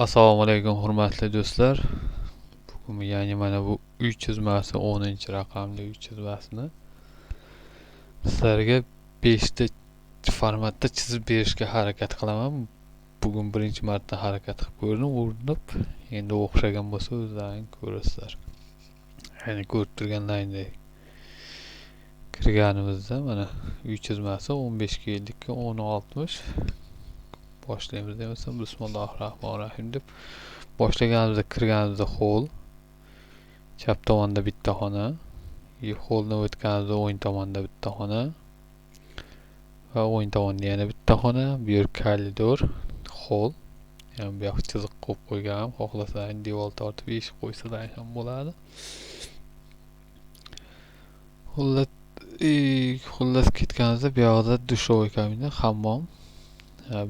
Assalomu alaykum hurmatli do'stlar. Bugun ya'ni mana bu uy chizmasi 10-raqamli uy chizmasini sizlarga 5 ta formatda chizib berishga harakat qilaman. Bugun birinchi marta harakat qilib ko'rdim, urinib, endi o'xshagan bo'lsa o'zlaring ko'rasizlar. Ya'ni ko'rib turganlaringdek kirganimizda mana uy chizmasi 15 ga 50 ga 10.60 boshlaymiz demasam Bismillahirrohmanirrohim deb boshlaganimizda kirganimizda hol, chap tomonda bitta xona, holdan o'tganimizda o'ng tomonda bitta xona va o'ng tomonda yana bitta xona, bu yer koridor, hol. Ya'ni bu yoq chiziq qo'yib qo'ygan, xohlasangiz devor tortib eshik qo'ysalar ham bo'ladi. Xullas ketganimizda bu yoqda dushovой kabina, hammom.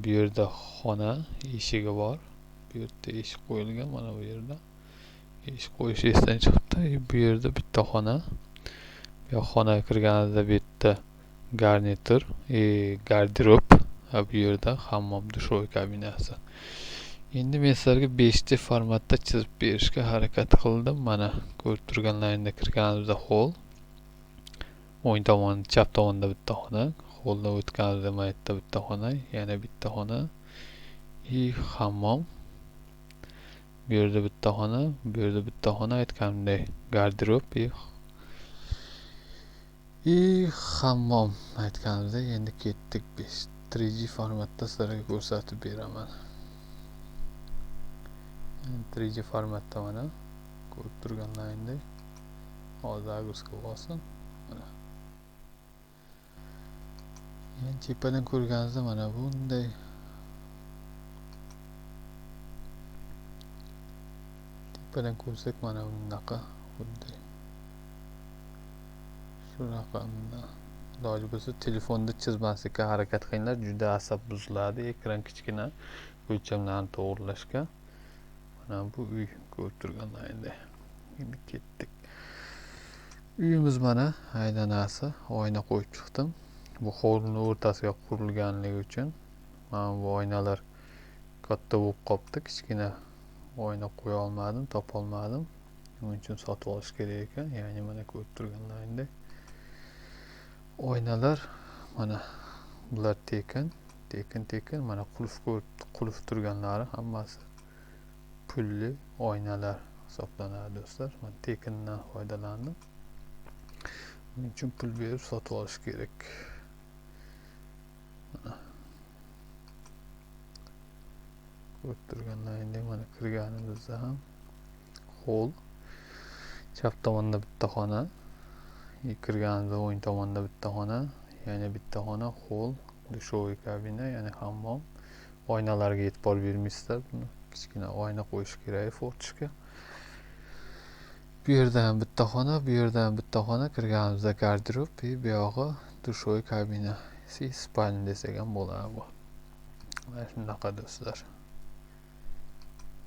Bu yerda xona eshigi bor. Bu yerda eshik qo'yilgan, mana bu yerda eshik qo'yish esdan chiqibdi. Bu yerda bitta xona. Bu yoq xonaga kirganimizda bu yerda garnitur, garderob, bu yerda hammom, dushovой kabinasi. Endi men sizlarga 5 ta formatda chizib berishga harakat qildim. Mana ko'rib turganlaringda kirganimizda hol, o'ng tomon, chap tomonda bitta xona, holdan o'tganimizda mana yerda bitta xona, yana bitta xona, hammom. Bu yerda bitta xona, bu yerda bitta xona, aytganimdek garderob hammom aytganimizda endi ketdik 3G formatda sizlarga ko'rsatib beraman. 3G formatda mana ko'rib turganlaringdek hozir загрузка bo'lsin. Mana yani tepadan ko'rganingizda mana bunday tepadan ko'rsak mana bunaqa xuddi shunaqa. Iloji bo'lsa telefonda chizmaslikka harakat qilinglar, juda asab buziladi, ekran kichkina, o'lchamlarni to'g'rilashga. Mana bu uy ko'rib turganlaringdek. Endi ketdik. Uyimiz mana aylanasi oyna qo'yib chiqdim. Bu hovlining o'rtasiga qurilganligi uchun mana bu oynalar katta bo'lib qolibdi, kichkina oyna qo'ya olmadim, topa olmadim. Buning uchun sotib olish kerak ekan. Ya'ni mana ko'rib turganlaringdek oynalar mana bular tekin, tekin, tekin. Mana qulf turganlari hammasi pulli oynalar hisoblanadi do'stlar. Men tekindan foydalandim. Buning uchun pul berib sotib olish kerak. Mana ko'rib turganlaringdek mana kirganimizda ham hol, chap tomonda bitta xona, kirganimizda o'ng tomonda bitta xona, yana bitta xona, hol, dushovой kabina, ya'ni hammom. Oynalarga e'tibor bermaysizlar, buni kichkina oyna qo'yish kerak fortishga. Bu yerda ham bitta xona, bu yerda ham bitta xona, kirganimizda garderob, bu yog'i dushovой kabina, spalni desak ham bo'ladi bu. Mana shunaqa do'stlar.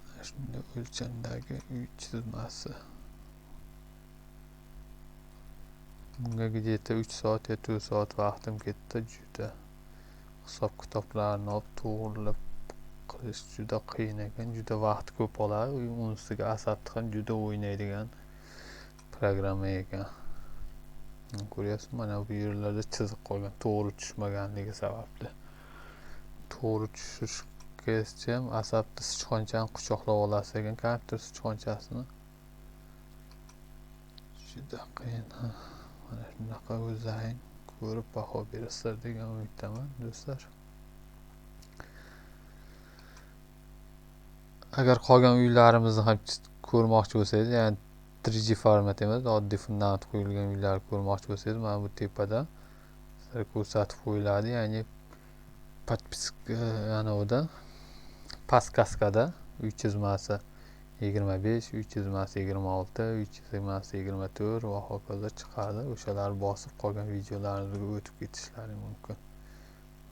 Mana shunday o'lchamdagi uy chizmasi. Bunga где-то 3 soat yo 4 soat vaqtim ketdi. Juda hisob kitoblarni olib to'g'rilab qilish juda qiyin ekan, juda vaqt ko'p oladi. Uning ustiga asabni ham juda o'ynaydigan programma ekan. Ko'ryapsiz, mana bu yerlarda chiziq qolgan, to'g'ri tushmaganligi sababli. To'g'ri tushishgacha ham asabni sichqonchani quchoqlab olasiz ekan, kompyuter sichqonchasini. Juda qiyin. Mana shunaqa o'zlaring ko'rib baho berasizlar degan umiddaman do'stlar. Agar qolgan uylarimizni ham ko'rmoqchi bo'lsangiz, ya'ni 3G format emas, oddiy fundament qo'yilgan uylarni ko'rmoqchi bo'lsangiz, mana bu tepada sizlarga ko'rsatib qo'yiladi, ya'ni podpiska anovda paskaskada uy chizmasi 25, uy chizmasi 26, uy chizmasi 24 va hokazo chiqadi. O'shalarni bosib qolgan videolarimizga o'tib ketishlari mumkin.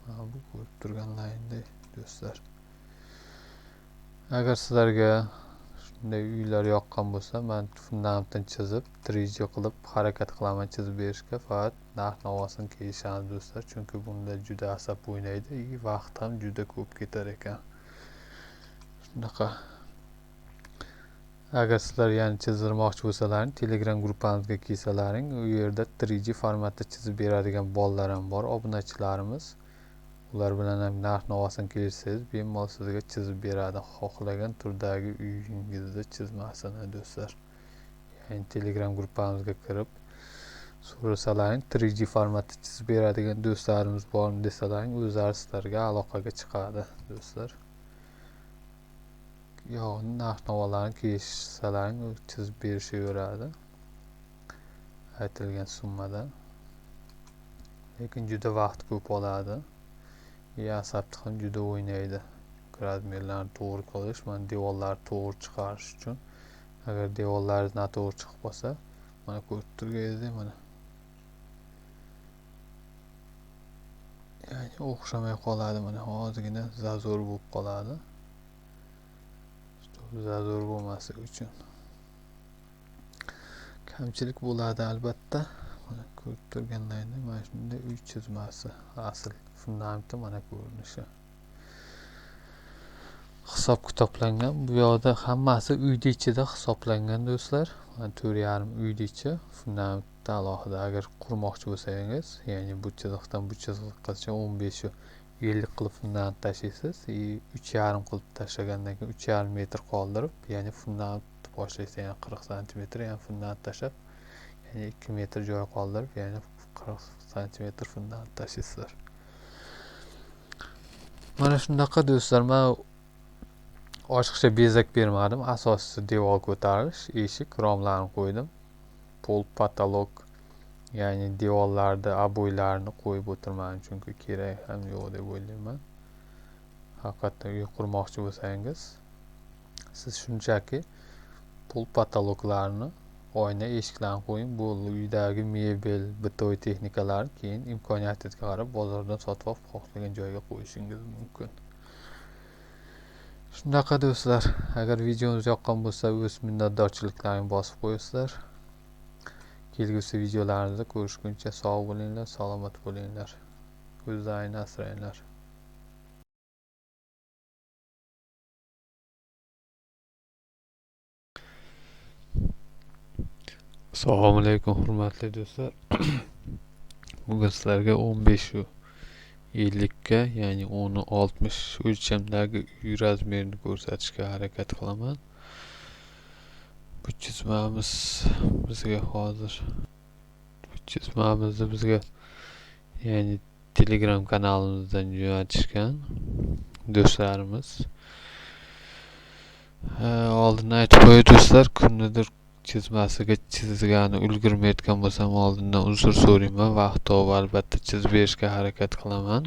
Mana bu ko'rib turganlaringdek do'stlar. Agar sizlarga shunday uylar yoqqan bo'lsa, men fundamentdan chizib 3G qilib harakat qilaman chizib berishga, faqat narx-navosini kelishamiz do'stlar, chunki bunda juda asab o'ynaydi, vaqt ham juda ko'p ketar ekan. Shunaqa. Agar sizlar yana chizdirmoqchi bo'lsalaring, Telegram gruppamizga kelsalaring, u yerda 3D formatda chizib beradigan bolalar ham bor, obunachilarimiz. Ular bilan ham narx-navosini kelishsangiz, bemalol sizga chizib beradi. Xohlagan turdagi uyingizni chizmasini do'stlar. Ya'ni Telegram gruppamizga kirib so'rasalaring, 3D formatda chizib beradigan do'stlarimiz bormi desalaring, o'zlari sizlarga aloqaga chiqadi do'stlar. Yo'q, narx-navolarni kelishsalaring, u chizib berishaveradi aytilgan summadan. Lekin juda vaqt ko'p oladi. Asabni ham juda o'ynaydi. Razmerlarni to'g'ri qilish, mana devorlarni to'g'ri chiqarish uchun. Agar devorlaringiz noto'g'ri chiqib qolsa, mana ko'rib turganingizdek, mana ya'ni o'xshamay qoladi, mana ozgina zazor bo'lib qoladi. Zazor bo'lmasligi uchun kamchilik bo'ladi albatta. Mana ko'rib turganlaringizdek, mana shunday uy chizmasi, asl fundamenti mana ko'rinishi. Hisob kitoblangan. Bu yoqda hammasi uyni ichida hisoblangan do'stlar. Mana 4,5 uyni ichi fundamentda alohida. Agar qurmoqchi bo'lsangiz, ya'ni bu chiziqdan bu chiziqqacha 15.50 qilib fundament tashlaysiz, 3,5 qilib tashlagandan keyin 3,5 metr qoldirib, ya'ni fundament boshlaysiz, ya'ni 40 santimetr, ya'ni fundament tashlab, ya'ni 2 metr joy qoldirib, ya'ni 40 santimetr fundament tashlaysizlar. Mana shunaqa do'stlar, men oshiqcha bezak bermadim. Asosiysi devor ko'tarilish, eshik, romlarni qo'ydim. Pol, patolog, ya'ni devorlarda oboylarni qo'yib o'tirmadim, chunki kerak ham yo'q deb o'ylayman. Haqiqatdan uy qurmoqchi bo'lsangiz, siz shunchaki pol, patologlarni, oyna, eshiklarni qo'ying. Bo'ldi. Uydagi mebel, bitoy texnikalarni keyin imkoniyatingizga qarab bozordan sotib olib xohlagan joyga qo'yishingiz mumkin. Shunaqa do'stlar, agar videomiz yoqqan bo'lsa, o'z minnatdorchiliklaringni bosib qo'yasizlar. Kelgusi videolarimizda ko'rishguncha sog' bo'linglar, salomat bo'linglar. O'zlaringni asranglar. Assalomu alaykum hurmatli do'stlar. Bugun sizlarga 15.50 ga, ya'ni 10.60 o'lchamdagi uy razmerini ko'rsatishga harakat qilaman. Bu chizmamiz bizga hozir, bu chizmamizni bizga, ya'ni Telegram kanalimizdan jo'natishgan do'stlarimiz. Oldin aytib qo'yay do'stlar, kimnidir chizmasiga chizgani ulgurmayotgan bo'lsam oldindan uzr so'rayman. Vaqt topib albatta chizib berishga harakat qilaman.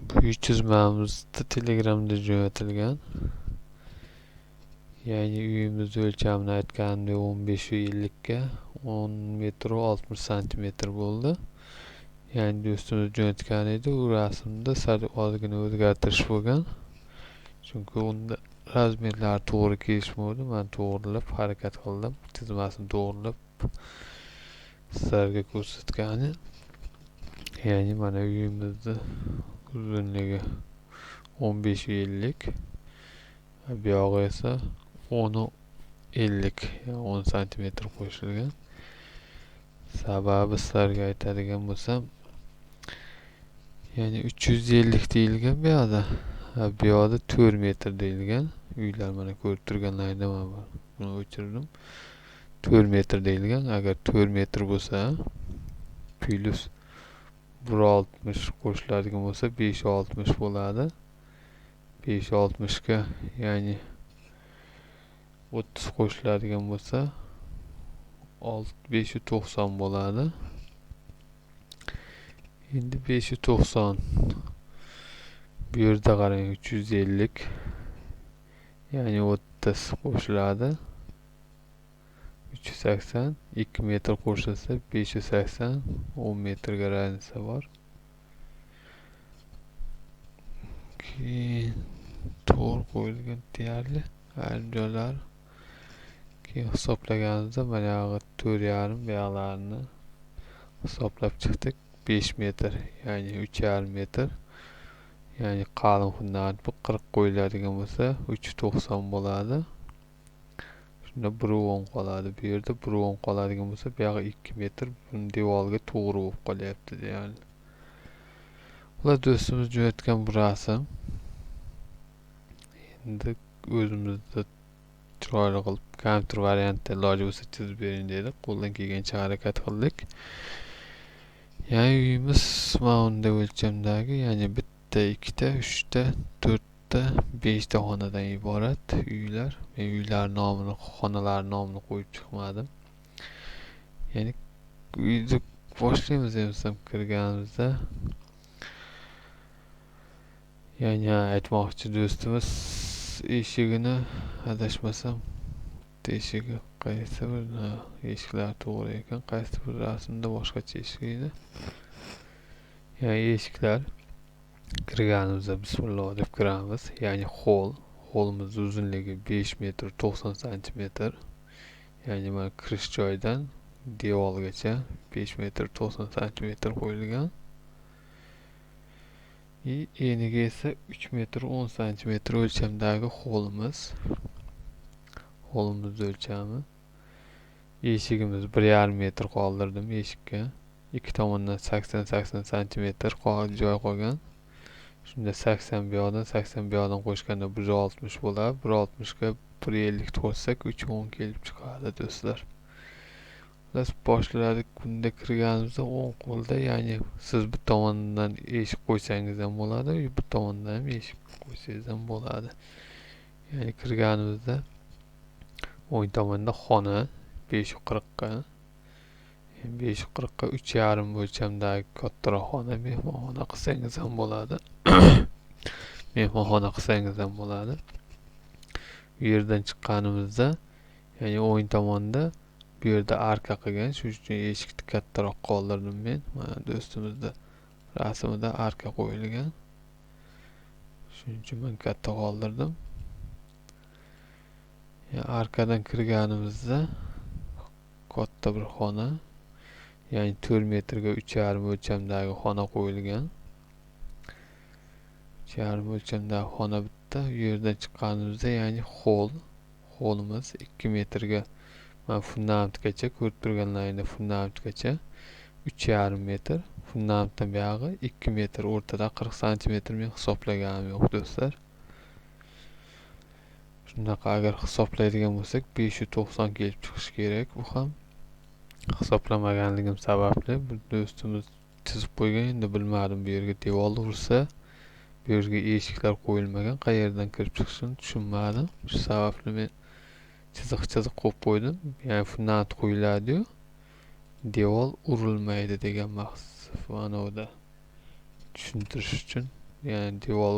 Bu chizmamizni Telegramda jo'natilgan. Ya'ni uyimiz o'lchamini aytganimdek 15.50 ga 10 metr 60 santimetr bo'ldi. Ya'ni do'stimiz jo'natgan edi. U rasmda sal ozgina o'zgartirish bo'lgan. Chunki unda razmerlar to'g'ri kelishmadi. Men to'g'rilab harakat qildim. Chizmasini to'g'rilab sizlarga ko'rsatgani. Ya'ni mana uyimizni uzunligi 15.50, bu yog'i esa 10.50, ya'ni 10 santimetr qo'shilgan. Sababi sizlarga aytadigan bo'lsam, ya'ni 350 deyilgan bu yoqda, bu yoqda 4 metr deyilgan. Uylar mana ko'rib turganlaringda mana buni o'chirdim. 4 metr deyilgan. Agar 4 metr bo'lsa, plus 1.60 qo'shiladigan bo'lsa 5.60 bo'ladi. 5.60 ga, ya'ni 30 qo'shiladigan bo'lsa 5.90 bo'ladi. Endi 5.90 bu yerda qarang 350, ya'ni 30 qo'shiladi. 380, 2 metr qo'shilsa 580, 10 metrga razniца bor. Keyin to'g'ri qo'yilgan deyarli ayrim joylar. Keyin hisoblaganimizda mana yog'i 4,5 bu yoqlarini hisoblab chiqdik. 5 metr, ya'ni 3,5 metr, Ya'ni qalin fundament bu 40 qo'yiladigan bo'lsa 3.90 bo'ladi. Shunda 1.10 qoladi. Bu yerda 1.10 qoladigan bo'lsa, bu yog'i 2 metr buni devorga to'g'ri bo'lib qolyapti deyarli. Ular do'stimiz jo'natgan bu rasm. Endi o'zimizda chiroyli qilib kompyuter variantida iloji bo'lsa chizib bering dedi. Qo'ldan kelgancha harakat qildik. Ya'ni uyimiz mana bunday o'lchamdagi, ya'ni bitta, ikkita, uchta, to'rtta, beshta xonadan iborat uylar. Men uylar nomini, xonalar nomini qo'yib chiqmadim. Ya'ni uyni boshlaymiz desam kirganimizda, ya'ni aytmoqchi do'stimiz eshigini adashmasam eshigi qaysi bir eshiklar to'g'ri ekan, qaysi bir rasmda boshqacha eshik edi. Ya'ni eshiklar kirganimizda bismillah deb kiramiz. Ya'ni holimiz uzunligi 5 metr 90 santimetr. Ya'ni mana kirish joyidan devorgacha 5 metr 90 santimetr qo'yilgan. Eniga esa 3 metr 10 santimetr o'lchamdagi holimiz. Holimiz o'lchami. Eshigimiz 1,5 metr qoldirdim eshikka. Ikki tomondan 80-80 santimetr joy qolgan. Shunda 80 bu yoqdan, 80 bu yoqdan qo'shganda 160 bo'ladi. 160 ga 1.50 qo'shsak 3.10 kelib chiqadi do'stlar. Biz boshladik. Bunda kirganimizda o'ng qo'lda, ya'ni siz bu tomondan eshik qo'ysangiz ham bo'ladi, bu tomondan ham eshik qo'ysangiz ham bo'ladi. Ya'ni kirganimizda o'ng tomonda xona 540 ga, 540 ga 3,5 o'lchamdagi kattaroq xona, mehmonxona qilsangiz ham bo'ladi. Mehmonxona qilsangiz ham bo'ladi. Bu yerdan chiqqanimizda, ya'ni o'ng tomonda bu yerda arka qilgan, shuning uchun eshikni kattaroq qoldirdim men. Mana do'stimizda rasmida arka qo'yilgan. Shuning uchun men katta qoldirdim. Yani arkadan kirganimizda katta bir xona, ya'ni 4 metrga 3,5 o'lchamdagi xona qo'yilgan. 3,5 o'lchamdagi xona bitta. U yerdan chiqqanimizda, ya'ni holimiz 2 metrga mana fundamentgacha, ko'rib turganlaringda fundamentgacha 3,5 metr, fundamentdan buyog'i 2 metr, o'rtada 40 santimetr men hisoblaganim yo'q do'stlar. Shunaqa agar hisoblaydigan bo'lsak 590 kelib chiqishi kerak. Bu ham hisoblamaganligim sababli bu do'stimiz chizib qo'ygan. Endi bilmadim, bu yerga devor ursa, bu yerga eshiklar qo'yilmagan, qayerdan kirib chiqishini tushunmadim. Shu sababli men chiziq qo'yib qo'ydim. Ya'ni fundament qo'yiladi-yu, devor urilmaydi degan ma'noda tushuntirish uchun, ya'ni devor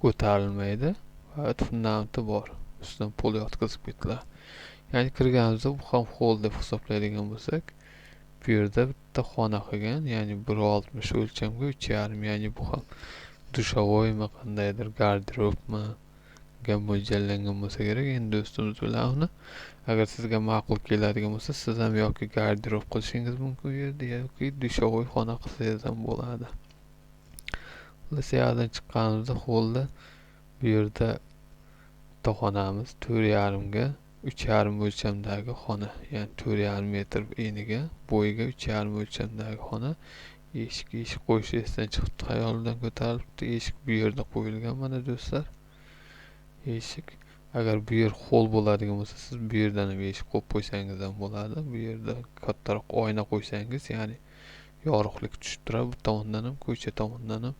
ko'tarilmaydi. Faqat fundamenti bor, ustidan pol yotqizib ketiladi. Ya'ni kirganimizda bu ham hol deb hisoblaydigan bo'lsak, bu yerda bitta xona qilgan, ya'ni 1.60 o'lchamga 3,5, ya'ni bu ham dushovoymi, qandaydir garderobmi mo'ljallangan bo'lsa kerak. Endi do'stimiz bilan uni agar sizga ma'qul keladigan bo'lsa, siz ham yoki garderob qilishingiz mumkin u yerda, yoki dushovoy xona qilsangiz ham bo'ladi. Xullas, yoqdan chiqqanimizda holda bu yerda bitta xonamiz 4,5 ga 3,5 o'lchamdagi xona, ya'ni 4,5 metr eniga, bo'yiga 3,5 o'lchamdagi xona. Eshik qo'yish esdan chiqibdi, xayolidan ko'tarilibdi. Eshik bu yerda qo'yilgan mana do'stlar. Eshik agar bu yer hol bo'ladigan bo'lsa, siz bu yerdan ham eshik qo'yib qo'ysangiz ham bo'ladi. Bu yerda kattaroq oyna qo'ysangiz, ya'ni yorug'lik tushib turadi. Bu tomondan ham, ko'cha tomondan ham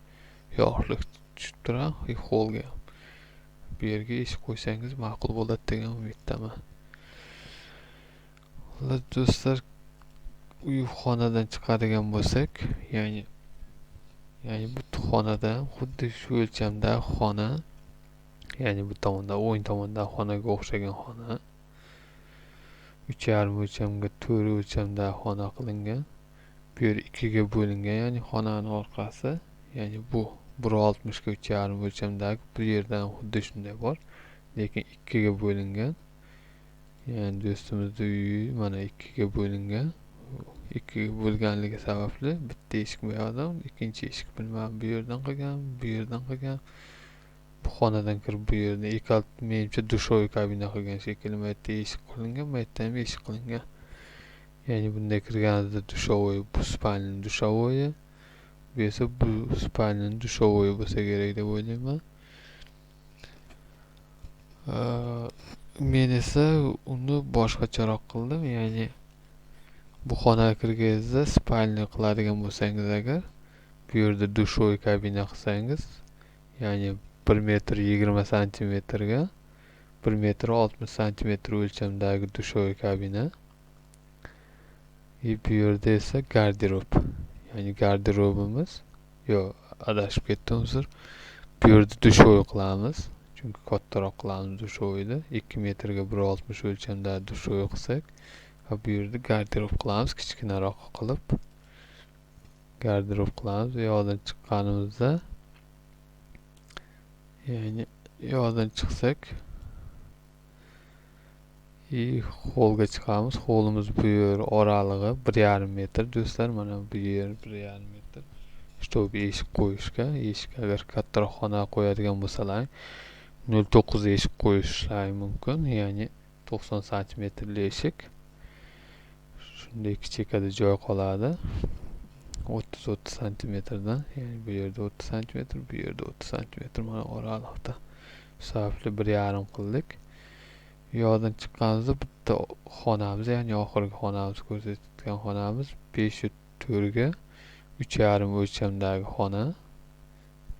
yorug'lik tushib turadi holga ham. Bu yerga eshik qo'ysangiz ma'qul bo'ladi degan umiddaman. Xullas do'stlar, uy xonadan chiqadigan bo'lsak, ya'ni bu xonada xuddi shu o'lchamdagi xona, ya'ni bu tomonda o'ng tomonda xonaga o'xshagan xona, 3,5 o'lchamga 4 o'lchamdagi xona qilingan. Bu yer 2 ga bo'lingan, ya'ni xonaning orqasi, ya'ni bu 1.60 ga 3,5 o'lchamdagi bu yerdan xuddi shunday bor, lekin 2 ga bo'lingan. Ya'ni do'stimizni uyi mana 2 ga bo'lingan. ikkiga bo'lganligi sababli bitta eshik bu yoqdan, ikkinchi eshik bilmadim bu yerdan qilgan, bu yerdan qilgan. Bu xonadan kirib bu yerdan ikki, menimcha dushovoy kabina qilgan shekilli. Bu yerda eshik qilingan, bu yerda ham eshik qilingan. Ya'ni bunday kirganida dushovoy, bu spalni dushovoyi, bu esa bu spalni dushovoyi bo'lsa kerak deb o'ylayman. Men esa uni boshqacharoq qildim. Ya'ni bu xonaga kirganingizda spalni qiladigan bo'lsangiz agar, bu yerda dushovoy kabina qilsangiz, ya'ni 1 metr 20 santimetrga 1 metr 60 santimetr o'lchamdagi dushovoy kabina. Bu yerda esa garderob. Ya'ni garderobimiz, yo'q, adashib ketdim, uzr. Bu yerda dushovoy qilamiz. Chunki kattaroq qilamiz dushovoyni. 2 metrga 1.60 o'lchamda dushovoy qilsak, bu yerda garderob qilamiz, kichkinaroq qilib garderob qilamiz. Bu yoqdan chiqqanimizda, ya'ni yoqdan chiqsak, holga chiqamiz. Holimiz bu yer oralig'i 1.5 metr do'stlar. Mana bu yer 1.5 metr. Shtob eshik qo'yishga, eshik agar kattaroq xona qo'yadigan bo'lsalar, 0.9 eshik qo'yishlari mumkin, ya'ni 90 santimetrli eshik. Shunda ikki chekkada joy qoladi. 30-30 santimetrdan, ya'ni bu yerda 30 santimetr, bu yerda 30 santimetr mana oraliqda. Shu sababli 1.5 qildik. Bu yoqdan chiqqanimizda bitta xonamiz, ya'ni oxirgi xonamiz, ko'rsatgan xonamiz 5.4 ga 3.5 o'lchamdagi xona.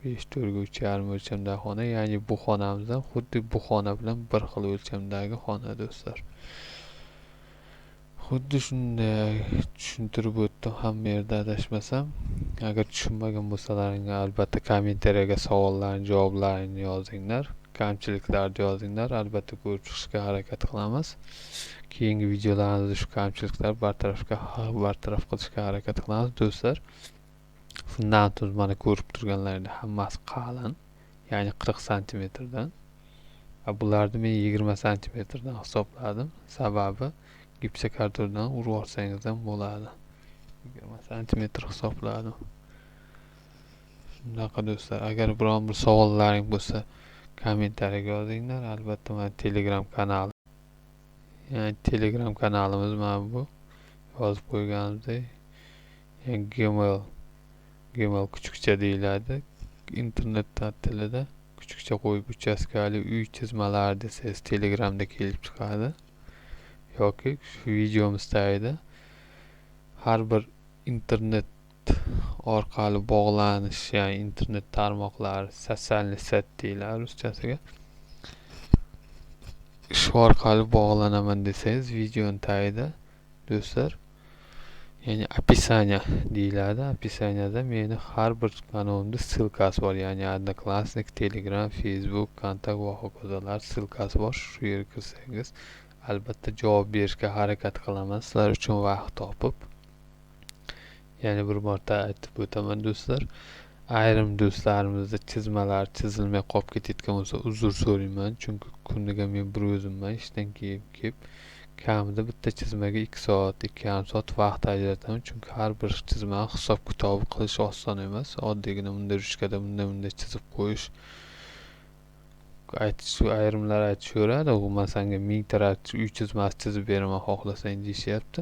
5.4 ga 3.5 o'lchamdagi xona, ya'ni bu xonamiz ham xuddi bu xona bilan bir xil o'lchamdagi xona do'stlar. Xuddi shunday tushuntirib o'tdim hamma yerda adashmasam. Agar tushunmagan bo'lsalaring albatta kommentariyaga savollarni, javoblarini yozinglar, kamchiliklarni yozinglar, albatta ko'rib chiqishga harakat qilamiz. Keyingi videolarimizda shu kamchiliklar bartaraf qilishga harakat qilamiz do'stlar. Fundamentimiz mana ko'rib turganlaringiz hammasi qalin, ya'ni 40 santimetrdan. Bularni men 20 santimetrdan hisobladim. Sababi gipsokartondan urib olsangiz ham bo'ladi. 20 santimetr hisobladim. Shunaqa do'stlar, agar biron bir savollaring bo'lsa kommentariyaga yozinglar. Albatta mana Telegram kanali, ya'ni Telegram kanalimiz mana bu yozib qo'yganimizdek, ya'ni Gmail kuchukcha deyiladi internet tilida. Kuchukcha qo'yib uchastkali uy chizmalari desangiz Telegramda kelib chiqadi. Yoki shu videomiz tagida har bir internet orqali bog'lanish, ya'ni internet tarmoqlari, sotsialniy set deyiladi ruschasiga. Shu orqali bog'lanaman desangiz videoning tagida do'stlar, ya'ni описание deyiladi. Описаниеda meni har bir kanalimda ссылкasi bor, ya'ni Odnoklassnik, Telegram, Facebook, Kontakt va hokazolar ссылкasi bor. Shu yerga kirsangiz albatta javob berishga harakat qilaman sizlar uchun vaqt topib. Ya'ni bir marta aytib o'taman do'stlar, ayrim do'stlarimizda chizmalar chizilmay qolib ketayotgan bo'lsa uzr so'rayman, chunki kuniga men bir o'zimman, ishdan keyin kelib kamida bitta chizmaga 2 soat, 2,5 soat vaqt ajrataman, chunki har bir chizmani hisob kitobi qilish oson emas. Oddiygina bunday ruchkada bunday chizib qo'yish, aytish, ayrimlar aytishaveradi, man senga 1000 ta uy chizmasi chizib beraman xohlasang deyishyapti.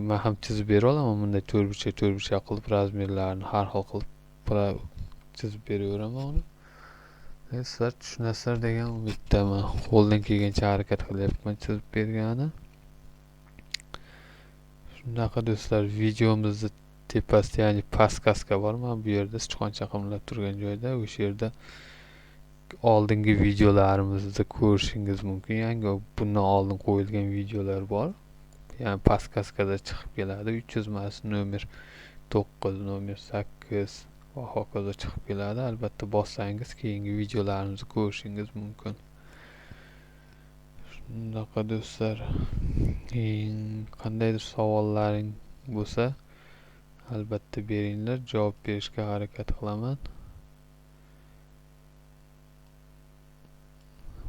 Men ham chizib bera olaman, bunday to'rtburchak to'rtburchak qilib razmerlarini har xil qilib chizib beraveraman uni. Sizlar tushunasizlar degan umiddaman. Qo'ldan kelgancha harakat qilyapman chizib bergani. Shunaqa do'stlar, videomizni tepasida, ya'ni pastkaska bor, mana bu yerda sichqoncha qimillab turgan joyda, o'sha yerda oldingi videolarimizni ko'rishingiz mumkin. Yangi bundan oldin qo'yilgan videolar bor. Ya'ni pastkaskada chiqib keladi. Uy chizmasi nomer 9, nomer 8 va hokazo chiqib keladi. Albatta bossangiz keyingi videolarimizni ko'rishingiz mumkin. Shunaqa do'stlar, qandaydir savollaring bo'lsa albatta beringlar, javob berishga harakat qilaman.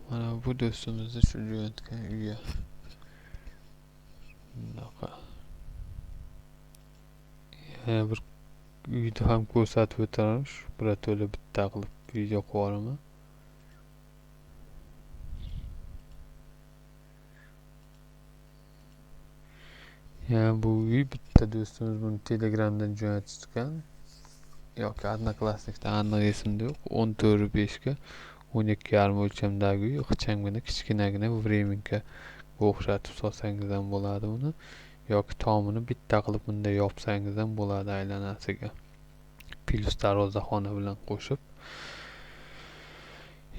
Mana bu do'stimizni shu jo'natgan uyi. Shunaqa. Yana bir uyni ham ko'rsatib o'taman. Shu birato'la bitta qilib video qilib yuboraman. Yana bu uy bitta do'stimiz buni Telegramdan jo'natishgan yoki Odnoklassnikdan, aniq esimda yo'q. 14.5 ga 12.5 o'lchamdagi uy, ixchamgina, kichkinagina vremenkaga o'xshatib solsangiz ham bo'ladi buni, yoki tomini bitta qilib bunday yopsangiz ham bo'ladi aylanasiga. Plus darvozaxona bilan qo'shib.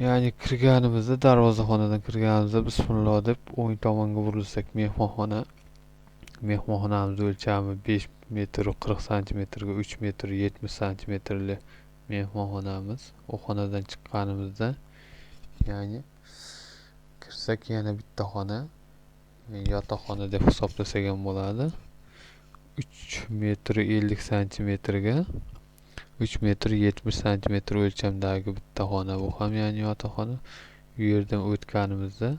Ya'ni kirganimizda, darvozaxonadan kirganimizda bismillah deb o'ng tomonga burilsak mehmonxona. Mehmonxonamiz o'lchami 5 metr 40 santimetrga 3 metr 70 santimetrli mehmonxonamiz. U xonadan chiqqanimizda, ya'ni kirsak yana bitta xona, yotoqxona deb hisoblasak ham bo'ladi. 3 metr 50 santimetrga 3 metr 70 santimetr o'lchamdagi bitta xona, bu ham ya'ni yotoqxona. U yerdan o'tganimizda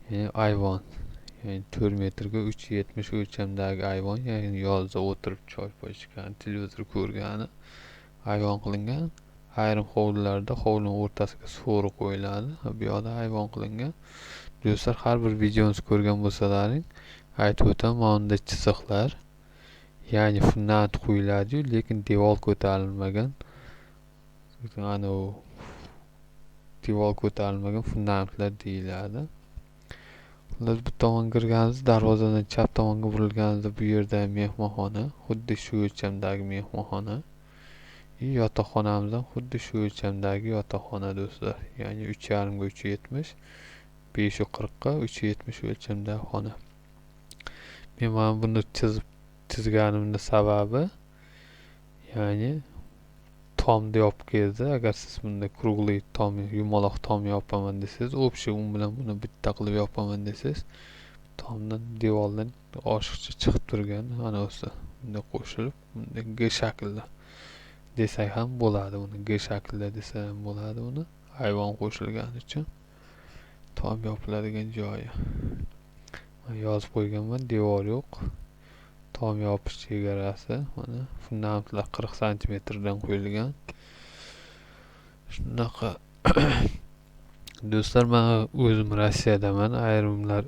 ya'ni ayvon, ya'ni 4 metrga 3.70 o'lchamdagi ayvon, ya'ni yozda o'tirib choy ichgan, televizor ko'rgani ayvon qilingan. Ayrim hovlilarda hovlining o'rtasiga so'ri qo'yiladi, bu yoqda ayvon qilingan. Do'stlar, har bir videomizni ko'rgan bo'lsalaring, aytib o'taman, mana bunda chiziqlar, ya'ni fundament qo'yiladi-yu, lekin devor ko'tarilmagan. Ana u devor ko'tarilmagan fundamentlar deyiladi. Xullas, bu tomonga kirganimizda, darvozadan chap tomonga burilganimizda bu yerda mehmonxona, xuddi shu o'lchamdagi mehmonxona. Yotoqxonamiz ham xuddi shu o'lchamdagi yotoqxona do'stlar. Ya'ni 3.5 ga 3.70, 5.40 ga 3.70 o'lchamdagi xona. Men mana buni chizganimning sababi, ya'ni tomni yopib keldi. Agar siz bunda krugliy tom, yumaloq tom yopaman desangiz, общий un bilan buni bitta qilib yopaman desangiz, tomdan, devordan oshiqcha chiqib turgan ana o'zi bunday qo'shilib, bunday G shaklda desak ham bo'ladi buni, G shaklda desa ham bo'ladi buni, ayvon qo'shilgani uchun tom yopiladigan joyi. Men yozib qo'yganman, devor yo'q. Tom yopish chegarasi mana fundamentlar 40 santimetrdan qo'yilgan. Shunaqa do'stlar, men o'zim Rossiyadaman. Ayrimlar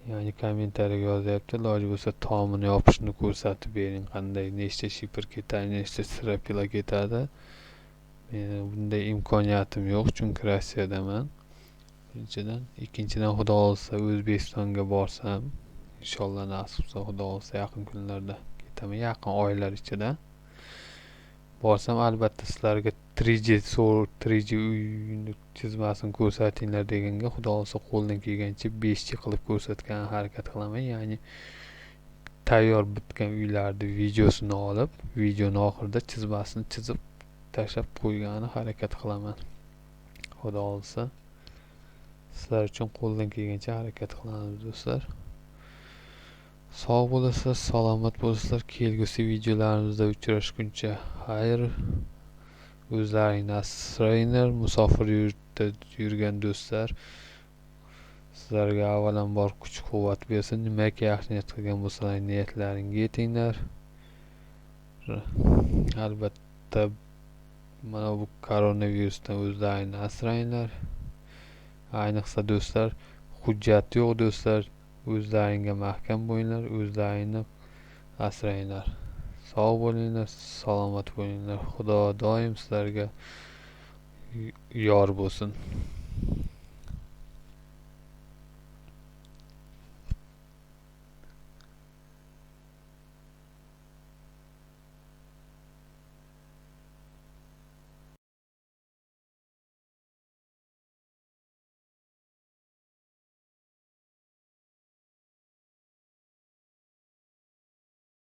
ya'ni kommentariyaga yozyapti, iloji bo'lsa tomini yopishni ko'rsatib bering, qanday, nechta shifr ketadi, nechta stropila ketadi. Meni bunday imkoniyatim yo'q, chunki Rossiyadaman. Birinchidan, ikkinchidan, Xudo xohlasa O'zbekistonga borsam, inshaalloh nasib qilsa, Xudo xohlasa yaqin kunlarda ketaman, yaqin oylar ichida borsam albatta sizlarga 3G uyni chizmasini ko'rsatinglar deganga, Xudo xohlasa qo'ldan kelgancha 5G qilib ko'rsatgan harakat qilaman. Ya'ni tayyor bitgan uylarni videosini olib, videoni oxirida chizmasini chizib tashlab qo'ygani harakat qilaman. Xudo xohlasa sizlar uchun qo'ldan kelgancha harakat qilamiz do'stlar. Sog' bo'lasizlar, salomat bo'lasizlar. Kelgusi videolarimizda uchrashguncha xayr. O'zlaringni asranglar. Musofir yurtda yurgan do'stlar, sizlarga avvalambor kuch-quvvat bersin. Nimaki yaxshi niyat qilgan bo'lsalar, niyatlaringga yetinglar. Albatta mana bu koronavirusdan o'zlaringni asranglar. Ayniqsa do'stlar, hujjati yo'q do'stlar, o'zlaringga mahkam bo'linglar, o'zlaringni asranglar. Sog' bo'linglar, salomat bo'linglar. Xudo doim sizlarga yor bo'lsin.